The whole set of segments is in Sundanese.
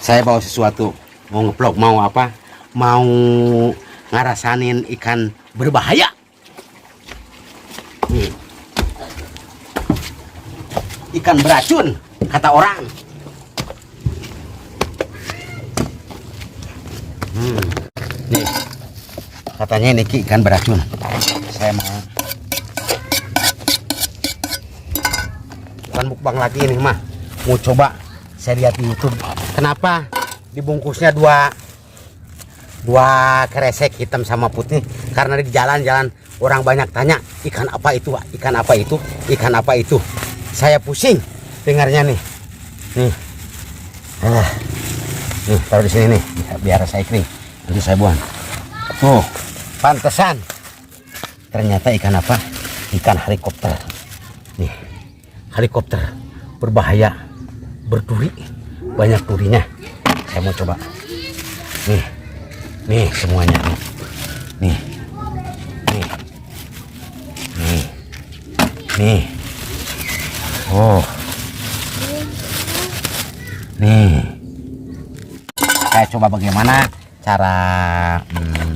Saya bawa sesuatu, mau ngevlog, mau apa? Mau ngarasanin ikan berbahaya. Nih. Ikan beracun kata orang. Nih. Katanya ini Ki, ikan beracun. Saya mau bukan mukbang lagi ini mah. Mau coba saya lihat di YouTube. Kenapa dibungkusnya dua kresek hitam sama putih? Karena di jalan-jalan orang banyak tanya ikan apa itu, ikan apa itu, ikan apa itu. Saya pusing dengarnya nih. Nih. Ah. Nih, taruh di sini nih, biar saya kering. Nanti saya buang. Tuh, pantesan. Ternyata ikan apa? Ikan helikopter. Nih, helikopter berbahaya, berduri, banyak durinya. Saya mau coba. Nih, nih semuanya nih. Nih, nih, nih, nih. Oh, nih. Saya coba bagaimana cara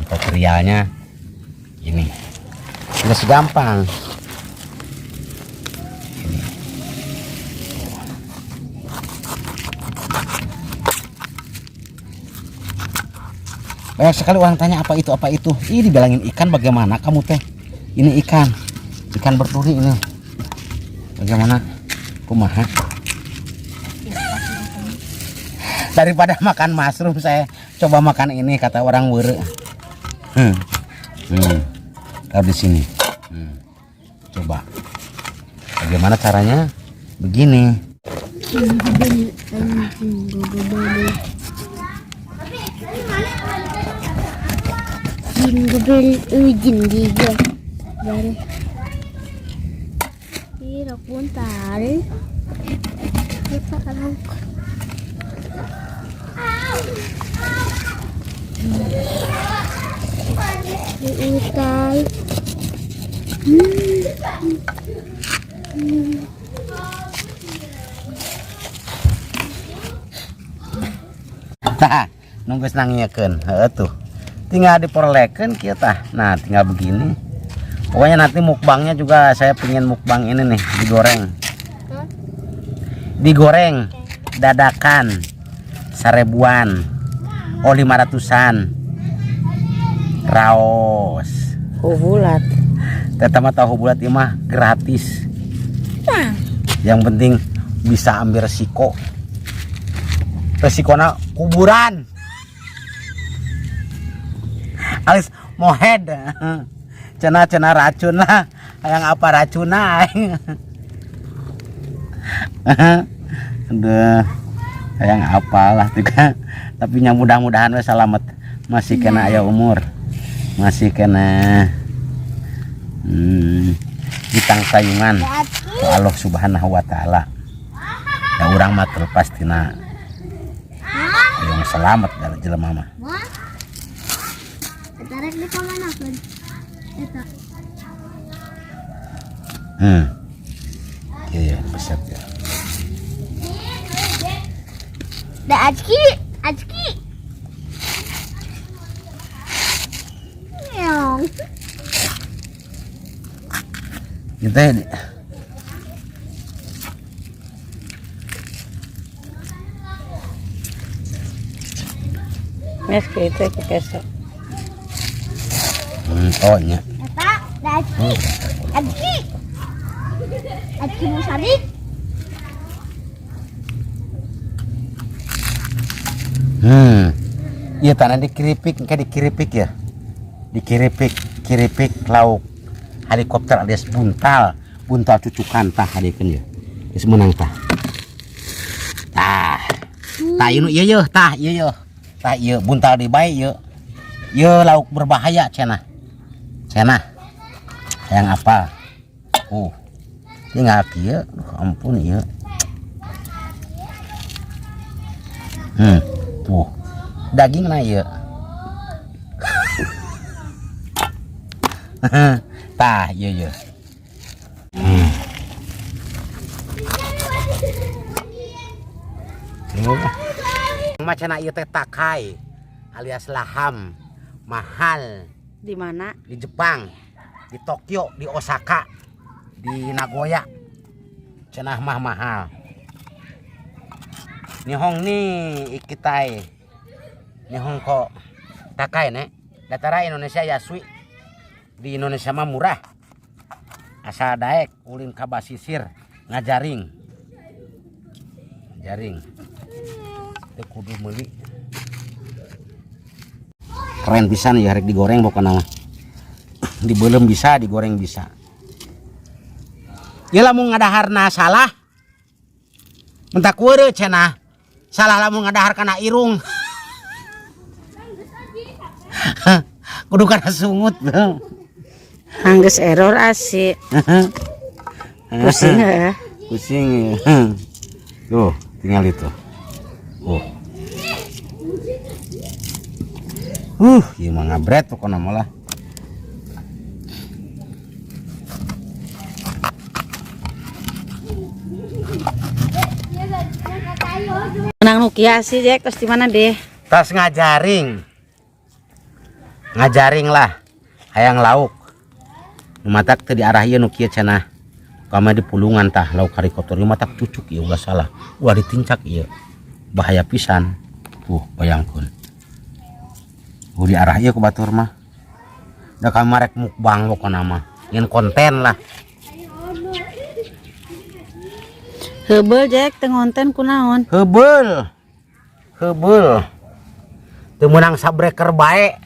tutorialnya ini. Nggak segampang. Ini. Banyak sekali orang tanya apa itu, apa itu. Ih, dibilangin ikan, bagaimana kamu teh? Ini ikan. Ikan berduri ini. Bagaimana? Kumaha? Daripada makan mushroom, saya coba makan ini, kata orang were. Taruh di sini. Coba. Bagaimana caranya? Begini. Jingle bell, jingle bell. Jingle bell, jingle bell. Tidak buntal. Kita kalau di utal. Tah, nunggu nangiekeun. Heuh tuh. Tinggal diperlekeun kieu tah. Nah, tinggal begini. Pokoknya nanti mukbangnya juga saya pingin mukbang ini nih, digoreng. Digoreng dadakan 1.000-an. Oh, 500-an. Raos. Oh, bulat. Teteh mah tahu bulat ieu mah gratis. Yang penting bisa ambil resiko. Resikona kuburan. Alis mohed. Cenah-cenah racun lah. Yang apa racunna aing. Aduh. Yang apalah juga. Tapi yang mudah-mudahan we selamat. Masih kena aya umur. Masih kena ditang tayungan ku Allah Subhanahu wa taala. Da urang mah terlepas tina yang selamat dari jelema mah. Wah. Tarik di mana kan? Eta. Iya, besar ya. Da Ajki, Ajki. Meong. Kita ini. Mes gitu ke keso. Oh nya. Eta, da Ajki. Ajki. Ajki Musadik. Iya tanah dikiripik, kayak dikiripik ya. Dikiripik, kiripik lauk helikopter alias buntal, buntal cucukan tah hadikeun ya. Geus meunang tah. Tah. Tah ieu ieu yeuh, tah ieu yeuh. Tah ieu buntal di bae ieu. Ieu lauk berbahaya cenah. Cenah. Yang apa? Tinggal kieu, aduh ampun ieu. Tuh. Daging na ieu. Tah, ieu ieu. Macana ieu teh takai alias laham mahal. Di mana? Di Jepang, di Tokyo, di Osaka, di Nagoya. Cenah mah mahal. Nihong ni ikitai. Nihong ko takai ne. Datara Indonesia yasui. Di Indonesia mah murah. Asal daek ulin ka basisir ngajaring. Jaring. Teu kudu meuli. Keren pisan ya, rek digoreng pokokna mah. Dibeuleum bisa, digoreng bisa. Ya lamun ngadaharna salah. Mentak weureu cenah. Salah lamun ngadahar kana irung. Kudu kana sungut. Anggeus error asi. Pusing ya. Pusing. Tuh, tinggal itu. Oh. Ieu mah ngabret pokona mah lah. Menang Nokia sih Jack, terus di mana deh? Tas ngajaring. Ngajaring lah. Hayang lauk. Nu matak teu diarah ieu nu kieu cenah. Kama di pulungan tah lauk helikopter ieu matak cucuk ieu ulah salah. Ulah ditincak ieu. Bahaya pisan. Tuh, bayangkeun. Diarah ieu ku batur mah. Da kami rek mukbang pokona mah. Ingin konten lah. Heubeuh Jack teu ngonten kunaon? Heubeuh. Heubeuh. Teu meunang sabreker bae.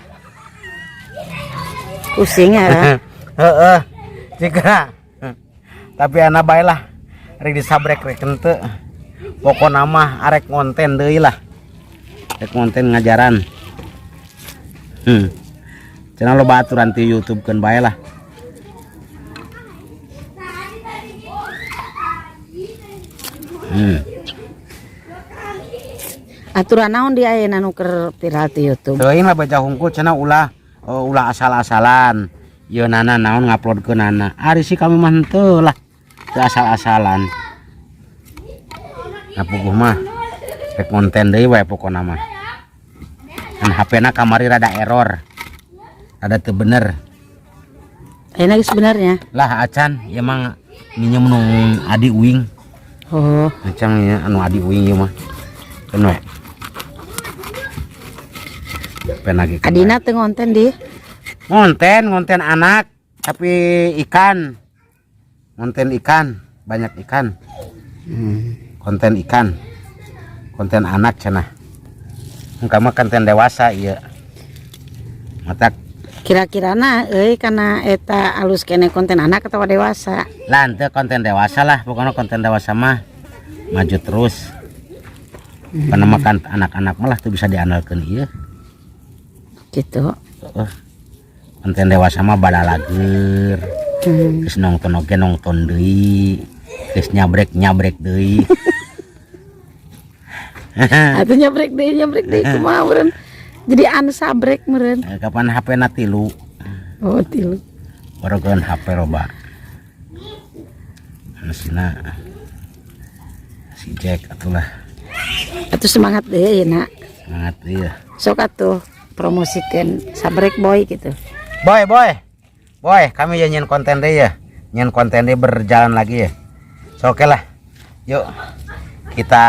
Pusing ya. Heeh. Jika. Tapi ana bae lah. Rek disabrek rek henteu. Pokona mah arek ngonten deui lah. Rek ngonten ngajaran. Cenah loba aturan ti YouTube keun bae lah. Aturan naon di ayeuna nu keur viral ti YouTube? Teuing lah baca hungkul cenah ulah, ulah asal-asalan. Ieu nana naon nguploadkeun nana. Ari si kami mah henteu lah. Teu asal-asalan. Nah puguh mah rek konten deui wae pokona mah. Kan H P-na kamari rada error. Rada teu bener. Ayeuna geus benernya? Lah acan ieu mah minjem nu adi uing. Oh. Acan ya anu adi uing ieu mah. Keun we. Pen lagi keun Adina wae. teu ngonten di? Ngonten, ngonten anak tapi ikan. Ngonten ikan, banyak ikan. Konten ikan. Konten anak cenah. Engka mah konten dewasa ieu. Matak kira-kirana euy kana eta alus kene konten anak atau dewasa? Lah henteu konten dewasa lah, pokoknya konten dewasa mah maju terus. Karena makan anak-anak malah tuh bisa diandalkan ieu. Gitu. Heeh. Konten dewasa mah badalager. Geus nonton oge nonton deui. Geus nyabrek-nyabrek deui. Atuh nyabrek deui, nyabrek deui kumaha meureun? Jadi ansabrek meureun. Kapan H P-na 3? Oh, 3. Barogeun HP loba. Anu si Jack atulah. Atuh semangat deui ya, nak. Semangat deui ya. Sok atuh promosikeun sabrek boy gitu. Boy, boy. Boy, kami ya nyen konten deui ya. Nyen konten deui berjalan lagi ya. So, oke lah. Yuk. Kita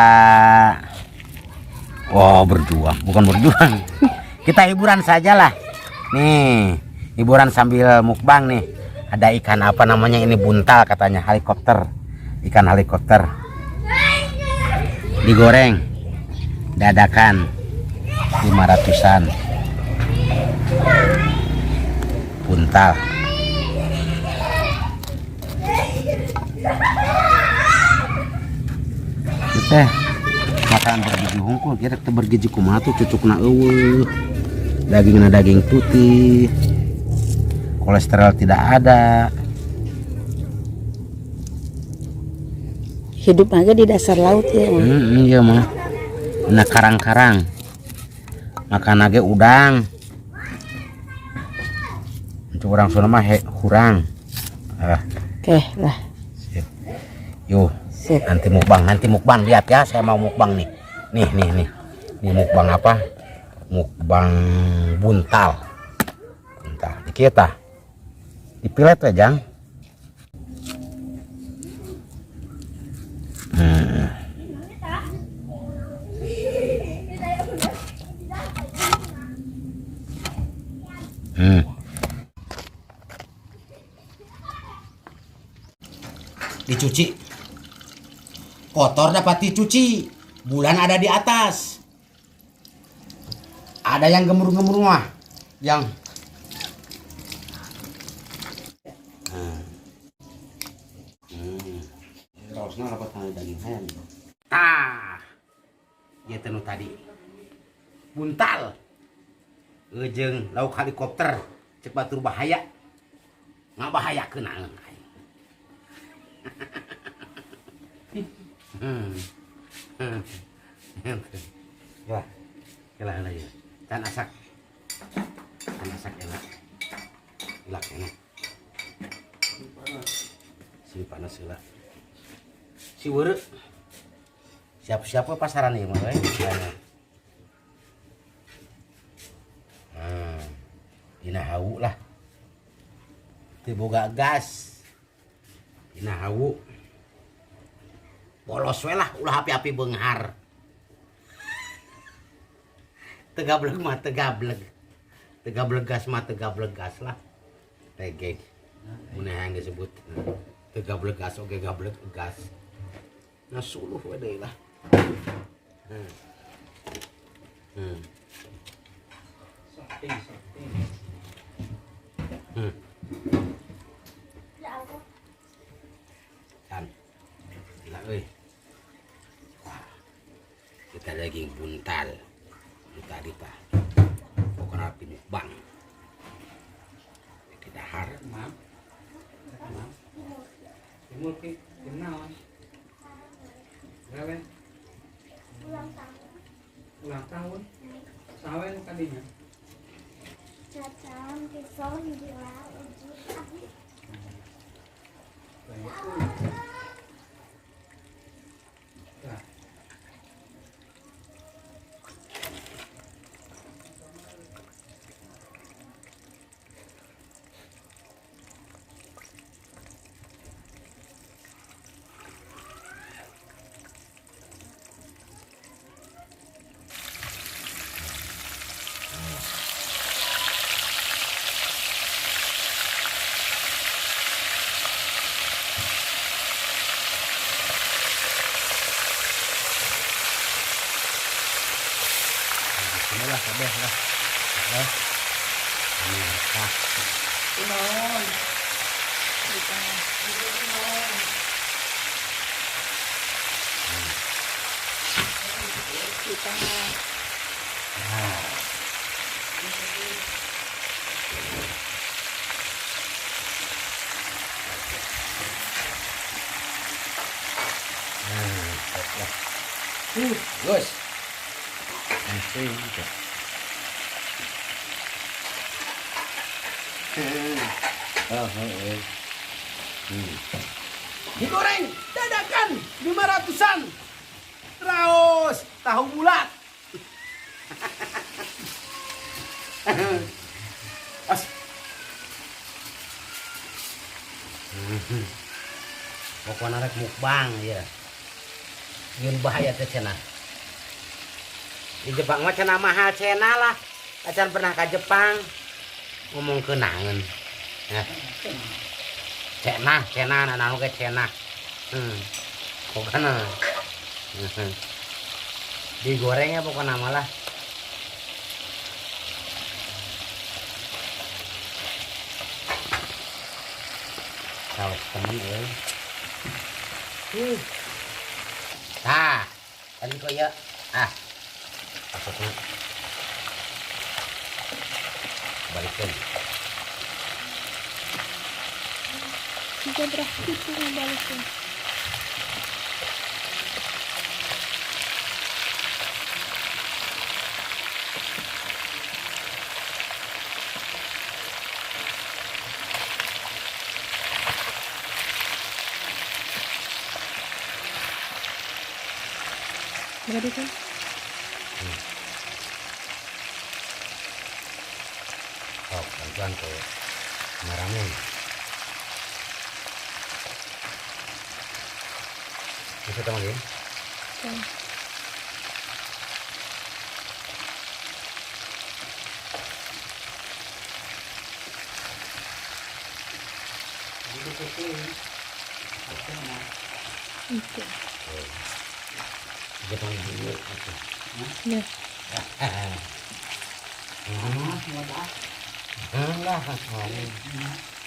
oh, berjuang, bukan berjuang. Kita hiburan sajalah. Nih, hiburan sambil mukbang nih. Ada ikan apa namanya ini buntal katanya, helikopter. Ikan helikopter. Digoreng. Dadakan 500-an. Buntal. Teh makan bergizi hungkul, kira teh bergizi kumaha tuh cucukna eueuh. Dagingna daging putih. Kolesterol tidak ada. Hidup aja di dasar laut ya, mah. Iya mah. Nah karang-karang. Makan lagi udang. Untuk orang Sunda mah hurang. Ah. Oke lah. Sip. Yuk. Sip. Nanti mukbang, nanti mukbang, lihat ya, saya mau mukbang nih. Nih, nih, nih. Di mukbang apa? Mukbang buntal. Buntal. Di kita. Dipilet ya, Jang. Dicuci. Kotor dapat dicuci. Bulan ada di atas. Ada yang gemuruh-gemuruh mah. Yang Raosna dapat daging ayam. Tah. Ieu teh nu tadi. Buntal. Jeung lauk helikopter cek batur bahaya. Ngabahayakeun aing. Ya. Yalah lah ya. Can asak. Can asak enak. Ilak enak. Si panas heula. Si weureu. Siap-siap we pasaran ieu mah we. Dina hawu lah. Teu boga gas. Dina hawu. Polos we lah, ulah api-api beunghar. Tegableg mah tegableg. Tegableg gas mah tegableg gas lah. Regeg. Mun yang disebut tegableg gas oge gableg gas. Nah suluh we deui lah. Kan. Gila euy. Wah. Kita daging buntal. Ini tadi tah. Pokoknya api mukbang. Kita dahar. Maaf. Timur ki, tim naon? Gawe. Ulang tahun. Ulang tahun. Sawen tadinya. Cacan, pisau, gila, uji, api. Nah. Inilah kabeh lah. Kabeh. Ini rekah. Kunaon? Di tengah. Nah. Lah. Gus. Digoreng dadakan 500-an. Terus tahu bulat. As. Pokoknya rek mukbang ya. Yeun bahaya teh cenah. Di Jepang mah cenah mahal cenah lah. Acan pernah ke Jepang ngomong kenangan. Nah. Cenah, cenah, nah ke cenah. Pokoknya. Digorengnya pokoknya malah. Saus temen euy. Tah, tadi kok ya. Ah. Maksudnya balikin. Juga berarti itu balikin. Berapa kan? Pelan ke kameramen. Bisa teman ya? Itu. Kita dulu. Ya. Enggak.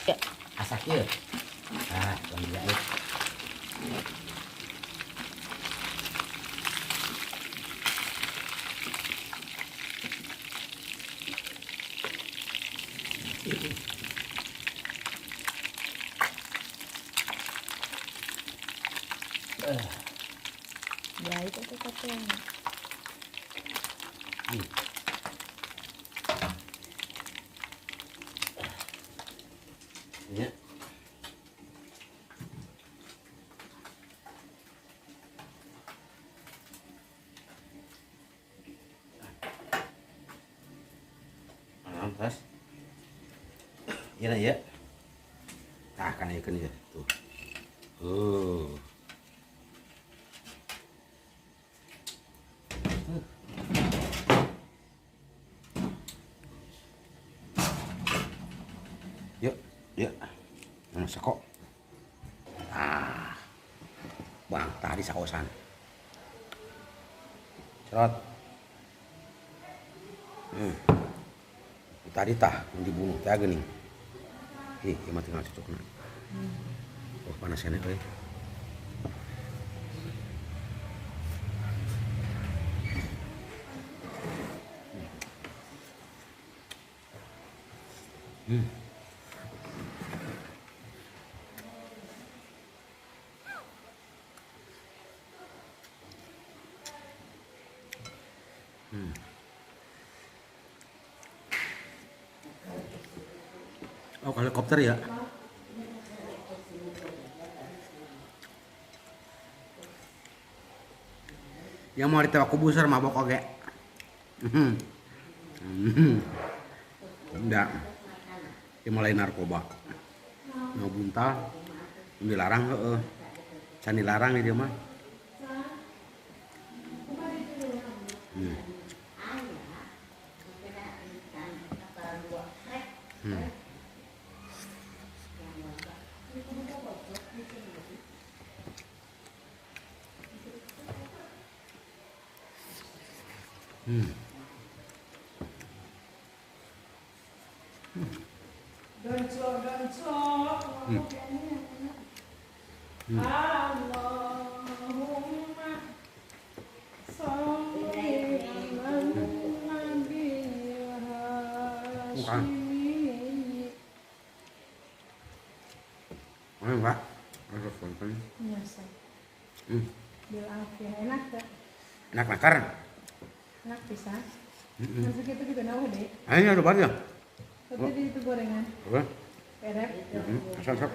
Ya. Asak ya. Ah, dia. Baik atau katanya. Ya. Terus. Iya ya. Tah kan ieu ya tuh. Oh. Yuk, yuk. Mana sako? Ah. Bang, tadi sakosan. Cerot. Tadi tah dibunuh teh geuning. Ih, ieu mah tinggal cucukna. Oh, panas keneh euy. Oh, helikopter ya. Yang mau ditewak ku buser mabok oge. Enggak. Dia mulai narkoba. Mau buntal, dilarang heeh. Can dilarang di dia mah. Bukan. Ayo, Pak. Ada konten. Iya, enak gak? Enak nakar. Enak bisa. Kan segitu juga nawa deh. Ayo ada banyak. Tapi di itu gorengan. Apa? Perep. Asal sok.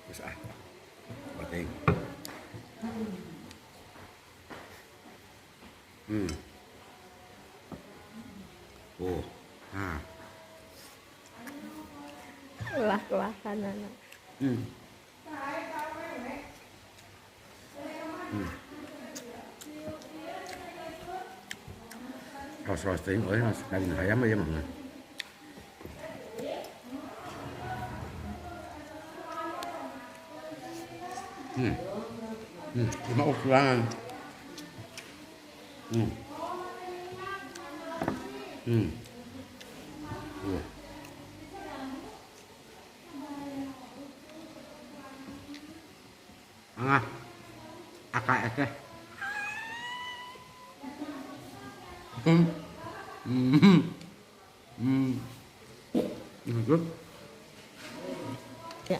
Terus ah. Bating. Oh. Ah. Lah-lahan anak. Roasting, oh ya, daging ayam aja mah. Cuma ukuran. Ah, AKS teh. Good. Ya.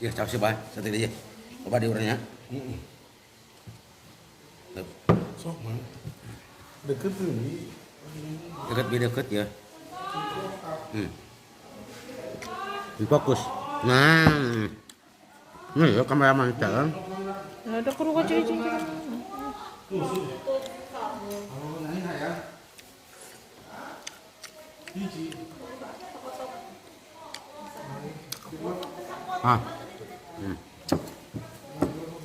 Ya, cap sih, Pak. Satu aja. Coba di urangnya. Sok, man. Deket ini. Deket, bi deket ya. Fokus. Nah. Ini ya kameraman jalan. Ada kru kecil. Ah.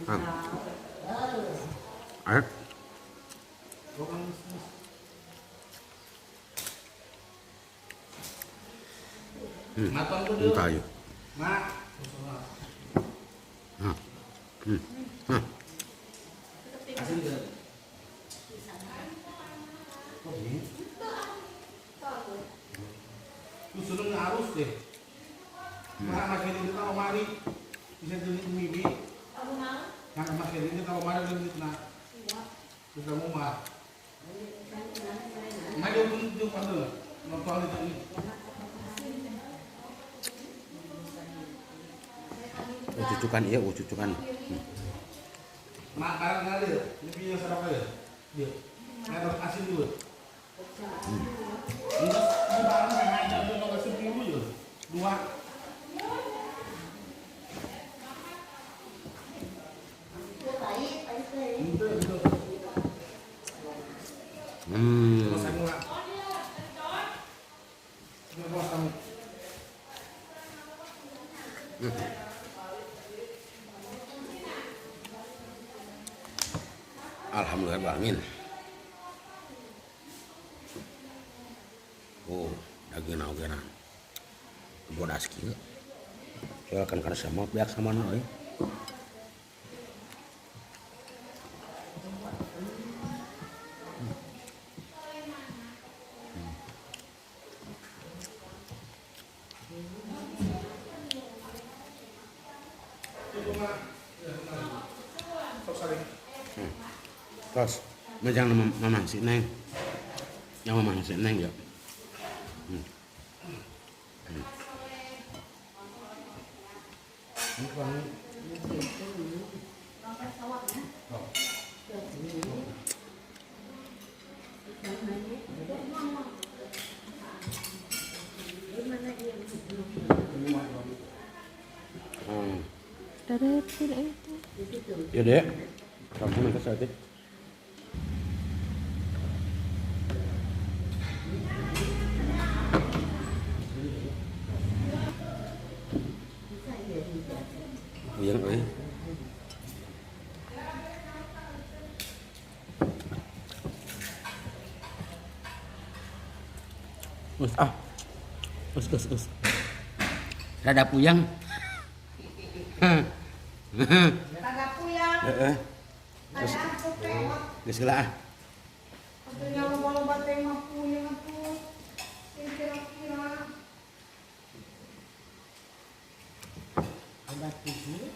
Ah. Ayo. Tayo. Harus deh. Bisa mimi. Nah, ini kalau mari nah. Bisa mah. Mari nonton itu. Cucukan iya, cucukan. Makanan kali, ini punya serap aja. Dia. Ada asin dulu. Ini barang aja dua. Alhamdulillah amin. Oh, daging naogenan. Bodas kieu. Soalkan karena sama pihak sama euy. Terus, jangan mama si Neng. Yang mama si Neng ya. Ya dek, kamu nanti saat. Puyeng euy. Us ah. Us us us. Rada puyeng. Rada puyeng. Heeh. Terus geus geula ah. Atuh lomba-lomba teh mah puyeng atuh. Kira-kira. Obat gigi.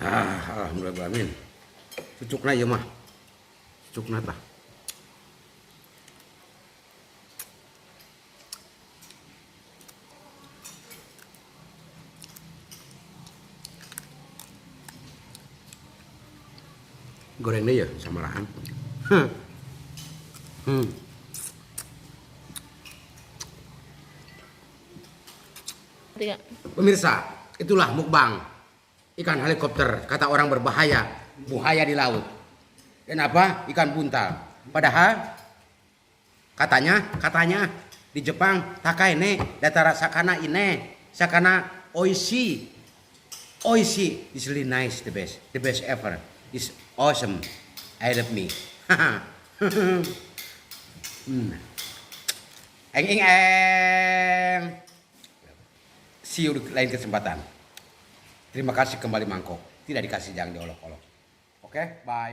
Ah, alhamdulillah amin. Cucukna ieu mah. Cucukna tah. Goreng deh ya sama rahan. Pemirsa, itulah mukbang ikan helikopter, kata orang berbahaya, buaya di laut. Dan apa? Ikan buntal. Padahal katanya di Jepang takai ne datara sakana ine, sakana oishi. Oishi is really nice, the best ever. It's awesome. I love me. Eng eng eng. See you di lain kesempatan. Terima kasih kembali mangkok. Tidak dikasih jangan diolok-olok. Oke, bye.